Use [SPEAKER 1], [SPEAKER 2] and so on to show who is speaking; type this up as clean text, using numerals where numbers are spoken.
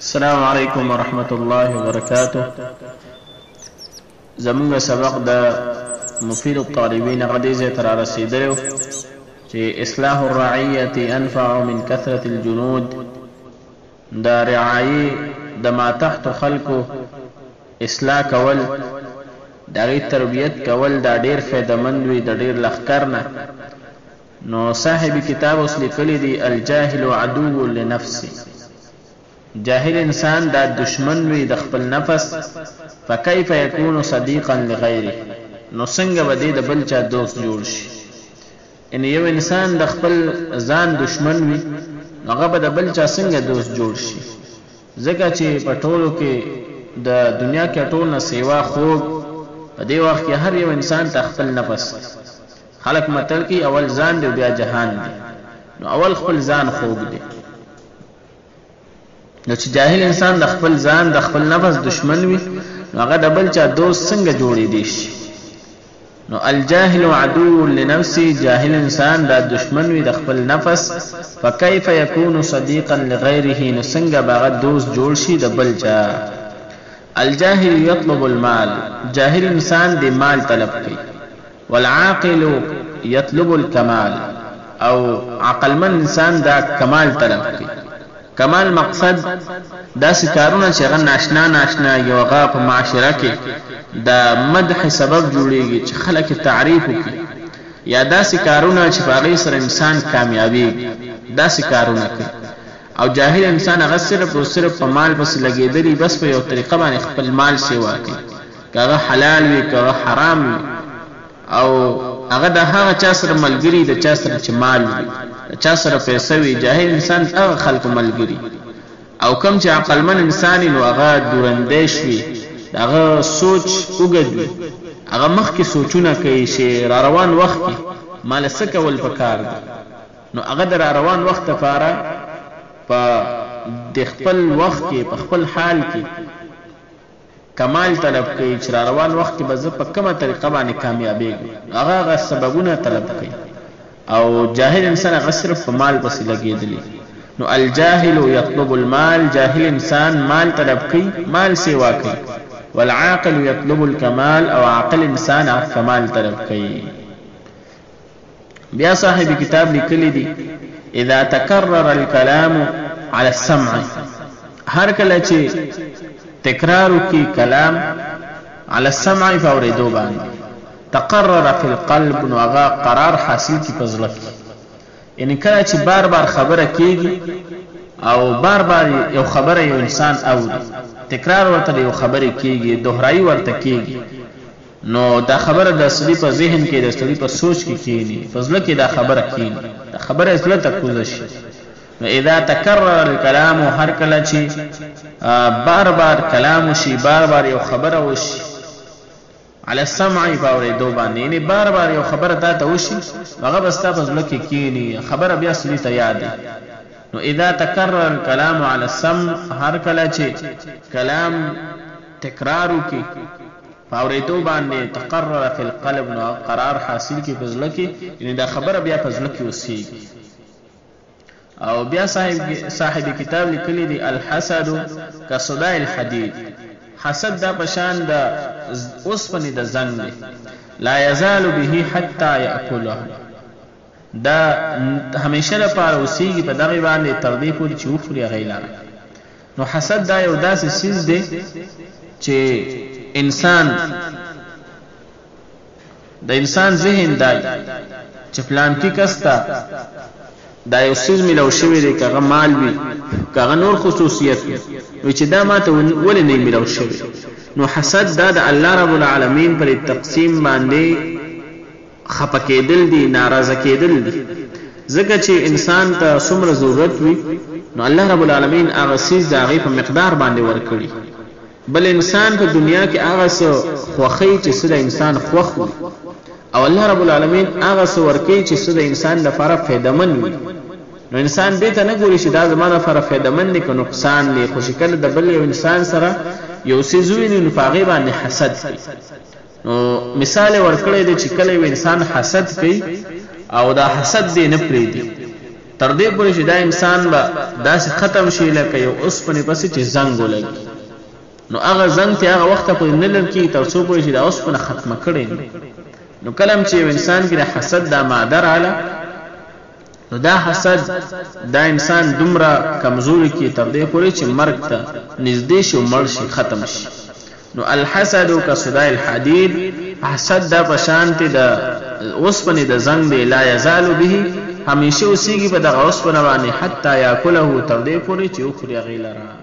[SPEAKER 1] السلام علیکم ورحمت الله وبرکاته. زمونږ سبق د مفید الطالبین هغه دې ځای ته رارسېدلی و چې اصلاح الرعیة انفع من کثرة الجنود، د رعایې د ماتحتو خلکو اصلاح کول، د هغې تربیت کول دا ډېر فایده مند وي د ډېر لښکر نه. نو صاحب کتاب اوس لیکلي دي الجاهل عدو لنفسه، جاهل انسان دا دشمن وي د خپل نفس، فکیف یکون صدیقا لغیره، نو څنګه به دی د بل چا دوست جوړ شي؟ یعنی یو انسان د خپل ځان دشمن وي نو هغه به د بل چا څنګه دوست جوړ شي؟ ځکه چې په ټولو کې د دنیا کې ټول نه سیوا خوږ په دې وخت کې هر یو انسان ته خپل نفس. خلک متل کوي اول ځان دی بیا جهان دی، نو اول خپل ځان خوږ دی. نو چې جاهل انسان د خپل ځان د خپل نفس دشمن وي نو هغه د بل چا دوست څنګه جوړېدی شي؟ نو الجاهل عدو لنفسه، جاهل انسان دا دشمن وي د خپل نفس، فکیف یکون صدیقا لغیره، نو څنګه به هغه دوست جوړ شي د بل چا؟ الجاهل یطلب المال، جاهل انسان د مال طلب کوي، والعاقل یطلب الکمال، او عقلمن انسان دا کمال طلب کوي. کمال مقصد داسې کارونه چې هغه ناشنا ناشنا یو هغه په معاشره کې د مدح سبب جوړیږي چې خلک یې تعریف وکړي، یا داسې کارونه چې په هغې سره انسان کامیابیږي، داسې کارونه کوي. او جاهل انسان هغه صرف او صرف په مال پسې لګېدلی، بس په یو طریقه باندې خپل مال سیوا کوي، که هغه حلال وي که هغه حرام وي، او هغه د هغه چا سره ملګري د چا سره چې مال وي، د چا سره پیسه وي. جاهل انسان هغه خلکو ملګري. او کوم چې عقلمن انسان وي نو هغه دوراندیش وي، د هغه سوچ اوږد وي، هغه مخکې سوچونه کوي چې را روان وخت کې مال څه کول پکار دي، نو هغه د را روان وخت لپاره په د خپل وخت کې په خپل حال کې کمال طلب کوي چې را روان وخت کې به زه په کومه طریقه باندې کامیابېږم، نو هغه هغه سببونه طلب کوي. او جاهل انسان هغه صرف په مال پسې لګېدلی. نو الجاهل یطلب المال، جاهل انسان مال طلب کوي، مال سیوا کوي، والعاقل یطلب الکمال، او عاقل انسان هغه کمال طلب کوي. بیا صاحب کتاب لیکلی دی اذا تکرر الكلام على السمع، هر کله چې تکرار وکړي کلام على السمع په اورېدو باندې، تقرر فی القلب، نو هغه قرار حاصل کړي په زړه کې. یعنی کله چې بار بار خبره کیږي او بار بار یو خبره یو انسان اوري، تکرار ورته د یو خبرې کیږي، دوهرایي ورته کیږي، نو دا خبره د سړي په ذهن کې د سړي په سوچ کې کینی، په زړه کې دا خبره کینی، دا خبره زړه ته کوزه شي. نو اذا تکرر الکلام، هر کله چې بار بار کلام وشي، بار بار یو خبره وشي علی السمع په اورېدو باندې، یعنی بار بار یو خبره تا ته وشي هغه به ستا په زړه کې کینی، خبره بیا سړي ته یادې. نو اذا تکرر الکلام علی السمع، هر کله چې کلام تکرار وکړي په اورېدو باندې، تقرر فی القلب، نو هغه قرار حاصل کړي په زړه کې، یعنی دا خبره بیا په زړه کې اوسېږي. او بیا صاحب کتاب لیکلی دی الحسد کصداع الحدید، حسد دا په شان د اوسپنې د زنګ دی، لا یزال به حتی یأکله، دا همیشه لپاره اوسېږي په دغې باندې تر دې پورې چې وخوري هغې لره. نو حسد دا یو داسې څیز دی چې انسان د انسان ذهن دی چې پلانکي کس ته دا یو څیز ملو شوی دی، که هغه مال وي که هغه نور خصوصیت وي، وي چې دا ماته ولې نه ملو شوی. نو حسد دا د الله رب العالمین پر تقسیم باندې خپه کېدل دي، ناراضه کېدل دي، ځکه چې انسان ته څومره ضرورت وي نو الله رب العالمین هغه څیز د هغې په مقدار باندې ورکړي. بل انسان په دنیا کې هغه څه خوښوي چې څه د انسان خوښ وي، او الله رب العالمین هغه څه ورکوي چې څه د انسان لپاره فایدهمن وي. نو انسان دې ته نه ګوري چې دا زما لپاره فایدهمن دی که نقصان دی، خو چې کله د بل یو انسان سره یو څیز وویني نو په هغې باندې حسد کوي. نو مثال یې ورکړی دی چې کله یو انسان حسد کوي او دا حسد دی نه پرېږدي، تر دې پورې چې دا انسان به داسې ختم شي لکه یو اوسپنې پسې چې زنګ ولګي. نو هغه زنګ ته هغه وخته پورې نه لر کېږي تر څو پورې چې دا اوسپنه ختمه کړي نه. نو کله هم چې یو انسان کې د حسد دا ماده راله، نو دا حسد دا انسان دومره کمزوري کړي تر دې پورې چې مرګ ته نږدې شي او مړ شي، ختم شي. نو الحسد کصداع الحدید، حسد دا په شانتې د اوسپنې د زنګ دی، لا یزال به، همیشه اوسیږي په دغه اوسپنه باندې، حتی یاکله، تر دې پورې چې وخوري هغې لره.